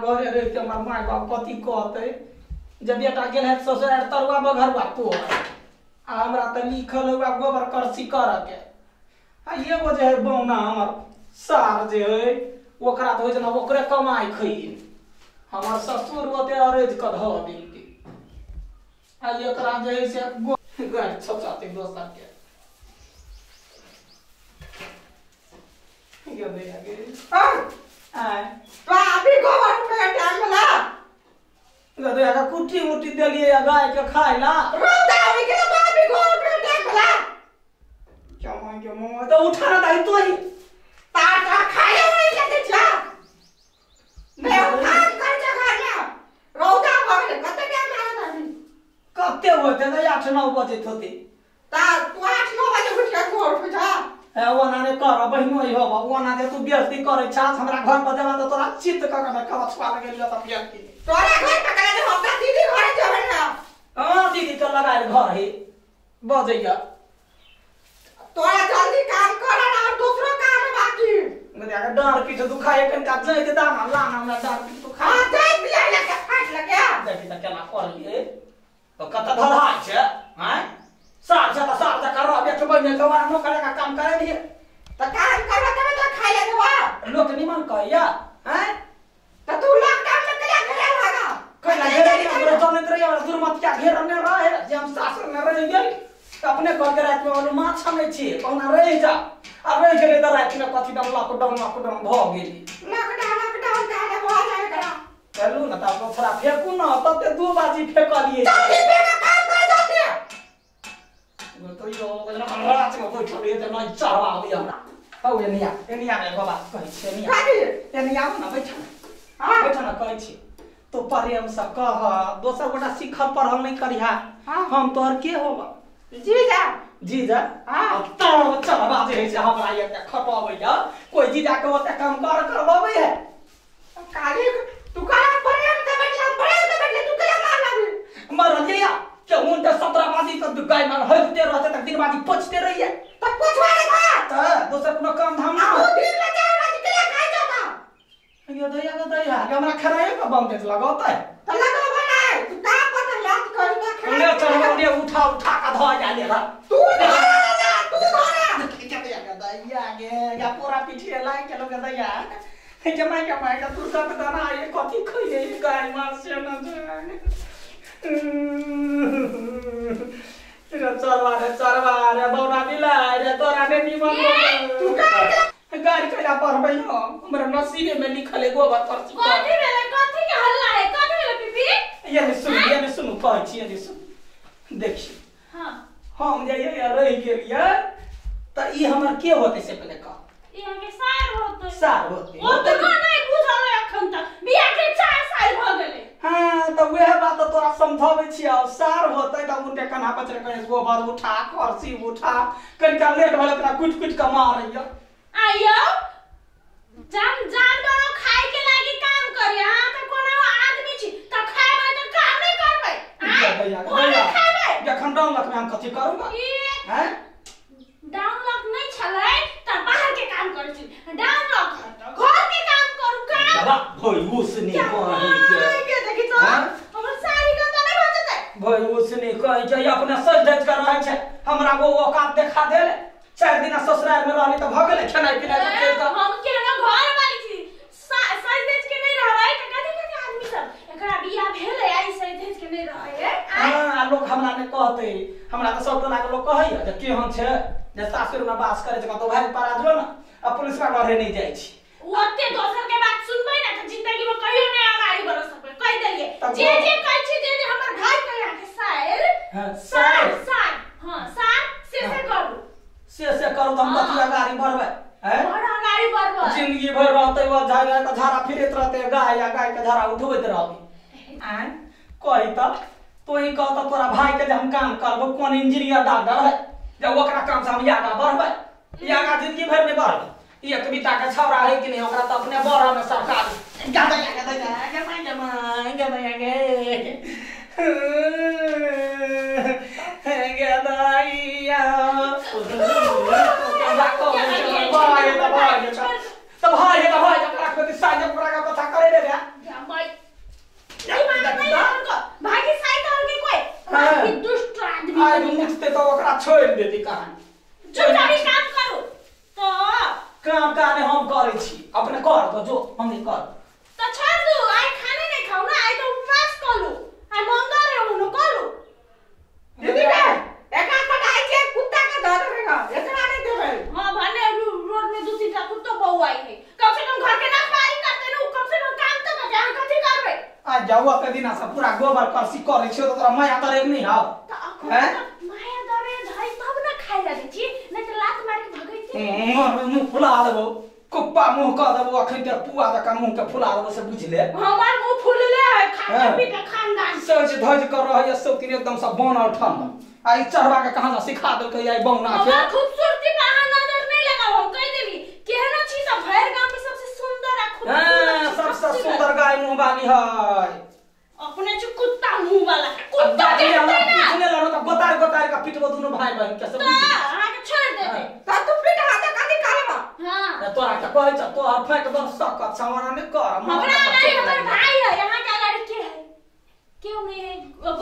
घरे रहि के हमर माय बाप कथी कहतै जे बेटा गेल है ससुरार तरुआ बघरुआ तोड़ आ हमरा त लिखल हुआ गोबर करसी कर के आ एगो जे है बौना हमर सार जे है ओकरा त होइ छै न ओकरे कमाइ खइए हमर ससुर ओते अरेज क धऽ देलकै आ एकरा जे है से गाय छचाते दोसर के कुट्टी उट्टी देलिए गाय के खाय ला तो उठा ना दाई तो ही कते होते ना 8-9 बजे होते तू 8-9 बजे उठ के गोर उठ है ओना ने कर बहिनो ही होबा ओना जे तू बेइज्जती करै छास हमरा घर पर देबा त तोरा चित्त क के कवछवा लगेलियो त फेर की तोरा घर पर करे जे हम त दीदी घरे जेबै ना। हां दीदी के लगायल घर है बजैया तोरा जल्दी काम कर ना और दूसरो काम है बाकी मेरे के डार पीठ दुखाए कनका जैत दाना लाना हमरा डार पीठ दुखाए। हां जैत बिया लगे फाट लगे देखी त केना करलिए तो कत धधाइ छै हैं सार जा सार जा कर बेच बने के वार नौकर का काम करे लिए त काम करबा तबे तो खाइ ले देबा लोक निमन कहैया हैं त तू लॉकडाउन में कला घेरा लगा कला घेरा हमरा जानत रही हमरा दुर्मतिया घेरा ने रहे जे हम सासुर में रह गेल त अपने घर के रात में वालू माछ छनै छी कहुना रह जा आ रह गेलै त रात में कथि दम लॉकडाउन लॉकडाउन भ गेली लॉकडाउन लॉकडाउन काहे भ जाय एकरा चलू न त थोड़ा फेकू न तते 2 बाजी फेकलिए जल्दी फेक काम कर जल्दी तो यो रात में बैठल रहियै त नहि चढ़वा आबैया हमरा। हौ एनिया एनिया एगो बात कहै छी एनिया एनिया आबू न बैठ न बैठ न कहै छी तो प्रेम से कह दोसर गोटा सीखल पढ़ल नहि करिहा हम तोहर के होब जीजा जीजा तब चढ़वा जे है से हमरा एते खटबैया कोई जीजा के ओते काम कर करबबै है काली तू करा प्रेम से बैठला प्रेम से बैठले तू कला मार लाबी मरल जइया के हुन त 17 बाजी तक गाय मार हइते रहते तक दिन बाजी पोछते रहिए त पोछवा रे खा त दोसर कोनो काम धाम ना ओ दिन में 4 बाजी केला खाइ जाता यो दया के दया के हमरा खराए के बंदेज लगौतै त लगाबो नै तू का पता याद कर त खराए ले चढ़वा ले उठा उठा के ध जा ले तू धरा जा तू धरा के दया के दया गे या पूरा पीछे लाइ के लोग दया हे जमाई के माई के तू सब दाना ये कथि खइए गाय मार से न जान रे चरवा रे चरवा रे बौना बिला रे तोरा ने निमन तू का गाड़ी कैला पढ़बै हम हमरा नसीबे में लिखल है गोबर करसी कथि भेलै कथि के हल्ला है कथि भेलै पीपी ये सुन ये सुन कहै छी ये सुन देखी हां हम जइयै रहि गेलियै त ई हमर के होतै से पहिले कह ई हमके सार होतै सार होतै ओ त नहि बुझल अखन तक बियाह के 4 साल भ गेलै। हाँ त वएह बात त तोरा समझाबै छियौ सार होतै त उनके कन्हा पर चढ़ के गोबर उठा करसी उठा कनिका लेट भेलै तोरा कुटि कुटि के मारैया आइयो जान जानवरो खाय के लागी काम करे हां त कोनो आदमी छी त खायबै त काम नै करबै आइ खायबै जखन डाउन लक में हम कथि करूंगा हैं डाउन लक नै छलै त बाहर के काम करै छी डाउन लक त घर के काम करू काम बाबा भई उसने कहै के देखि त हमर साड़ी के त नै भजतै भई उसने कहै छै अपना सज धज कर रहै छै हमरा वो औकात देखा देले 4 दिन ससुराल में रहली त भ गेलै खेनाइ पिनाइ त हम केना घर वाली छी सज धज के नै रहबै त कथि कथि आदमी सब एकरा बियाह भेलै आई सज धज के नै रहै हां लोग हमरा ने कहतै हमरा त सब टोला के लोग कहैया जे केहन छै जे सासुर में वास करे छै कतौ भाग पारा जो न आ पुलिसवा घरे नै जाइ छी ओते दोसर के बात सुनबै ना त जिंदगी में कहियो नै अगाडि बढ़ सकबै कहि देलिए जे जे कहै छी जे हमर भाई कहिया के सार हां सार सार हां सार से करू से करू त हम कथि अगाडि बढ़बै हैं बड़ अगाडि बढ़बै जिंदगी भर रहतै वो झाड़ा के झाड़ा फिरैत रहतै गाय या गाय के झाड़ा उठबैत रहबै आय कहि त तोही कह त तोरा भाई के जे हम काम करबो कोन इंजीनियर डॉक्टर है जे ओकरा काम से हम आगा बढ़बै आगा जिंदगी भर में बढ़बै एक बिता के छौरा है कि नहीं ओकरा त अपने बड़ में सरकार गदा गदा गदा गदा गदा गे गदाइया भाई त भाई त भाई त भाई त भाई छोड़ देती कहानी चुपचाप काम करू तो काम काने हम करै छी अपने कर दो जो हम नहीं कर तो छोड़ दू आई खाने नहीं खाऊ ना आई तो उपवास कर लू आई मंगल है उनो कर लू दीदी के एका कटाई के कुत्ता के धर देबे एकरा नहीं देबे। हां भने रोड में दू तीन टा कुत्तो बौआई है कम से कम घर के रखवाली करते न कम से कम काम तो कर हम कथि करबे आ जाऊ के दिन से पूरा गोबर करसी करै छियो त तोरा माया दरे नहीं हाव हैं माया दरे धई तब ना खाइ लागे छी नहीं त लात मार के भगै छी मुंह फुला देबो कुप्पा मुंह क देबो अखन ते पुआ जका मुंह के फुला देबो से बुझ ले हमार मुंह फुलले है खा के पी के खानदान सज धज कर रहै सब तीन एकदम सब बनल ठन आई चढ़वा के कहां से सिखा देलकै आई बौना के हमर खूबसूरती पर अहां नजर नहीं लगाओ हम कह देबी केहनो छी सब भर गांव में सबसे सुंदर आ खूबसूरत सबसे सुंदर गाय मुंह वाली है अपने जो कुत्ता मुंह वाला कुत्ता देखते ना सुने लरो त गोतार गोतार का पिटबो दोनों भाई बहन के सब अहां के छोड़ देते त तू पिट हाथ कथि करबा हां तोरा के कहै छ तोहर फेंक दो सकत छवरा ने कर हमरा नहीं हमर भाई है यहां के अगाड़ी के है क्यों नहीं है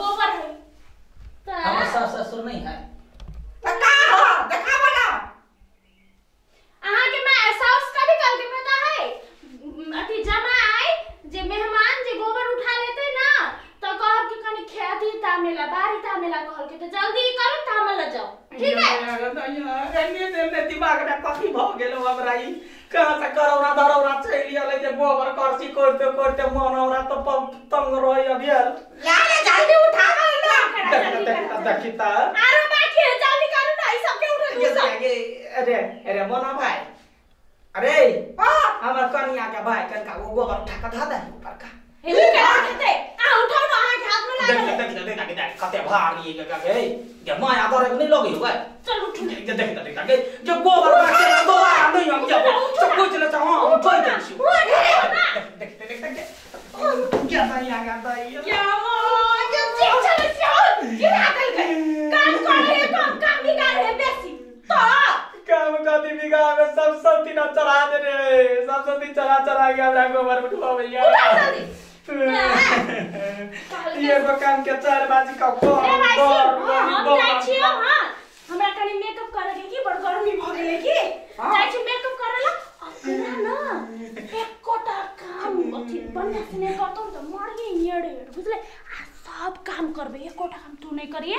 गोबर है त हमर सास ससुर नहीं है त का हो देखाबो ना अहां के मैं सास कभी कल के पता है अथि जमा आए जे मेहमान जे गोबर उठा लेते ना त कहब कि कनी खेती तामेला बारी तामेला कहल के त जल्दी करू तामेला जाओ ठीक है एने देने दिमाग में कथि भ गेलो हमरा ई कहां से करौरा धरौरा चलि गेलै जे गोबर करसी करते करते मन हमरा त तंग रहै भेल ला ले जल्दी उठाबो ना देख देखी त आरो बाकी है जल्दी करू ना ई सब के उठा दू अरे अरे मोना भाई अरे हमर कनिया के भाई कनका वो गोबर उठा के धा दे ऊपर का हे का देते आ उठाओ ना अहां के हाथ में लागल देख देख देख देख कते भारी के के जे माया दरे नहीं लगी होगा चल उठ देख देख देख देख जे गोबर बाटे दोबारा नहीं हम जब सब कुछ ले चाहो हम छोड़ दे छी देख देख देख क्या दई आ गया दई क्या मां जे चल चल गिरा देल के काम कर रहे काम काम बिगाड़ रहे बेसी तो काम कथि बिगावे सब सब तीन चढ़ा दे रे सब सब तीन चढ़ा चढ़ा के हमरा गोबर उठवा भैया उठा जल्दी ये को काम के 4 बाजी का को हम जाय छियो हां हमरा कनी मेकअप करे के की बड़ गर्मी भ गेलै की जाय छी मेकअप करेला अपना ना एकोटा काम अथि बढ़िया से नहीं करतौ त मरिए येड़े बुझले आ सब काम करबे एकोटा काम तू नहीं करिए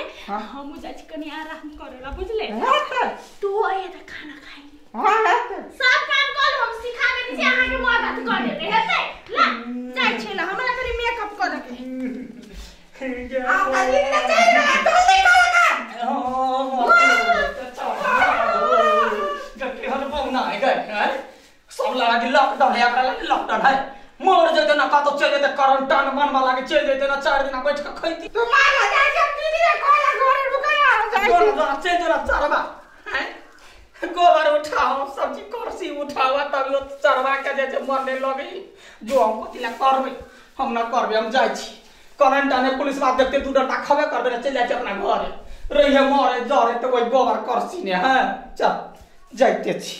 हम जाय छी कनी आराम करेला बुझले तू आए त खाना खाइ हां सब काम कर हम सिखा देनी छी अहां के मदद कर देते हेतै ला जाय छी ला हमरा कनी मेकअप करे के आ जल्दी ना चल रहा जल्दी कर का गट्टी हल बौना है गए हैं सब लगा कि लॉकडाउन है एकरा लागी लॉकडाउन है मर जेते ना कतौ चलि जेते करंटन बनबा लागी चलि जेते ना 4 दिन बैठ के खैती तू मार जा के दीदी के कहला घरे रुकाया जाय चलि जो ना चरबा हैं गोबर उठाओ सब्जी करसी उठाओ तब चरबा के जे मन नहीं लगी जो हम कथि ला करबै हम ना करबै हम जाइ छी करंट आने पुलिस बात देखते दू डंडा खबे करबे ना चलि जाइ छी अपना घरे रहिए मरे जरे त ओइ गोबर करसी ने हैं चल जाइते छी।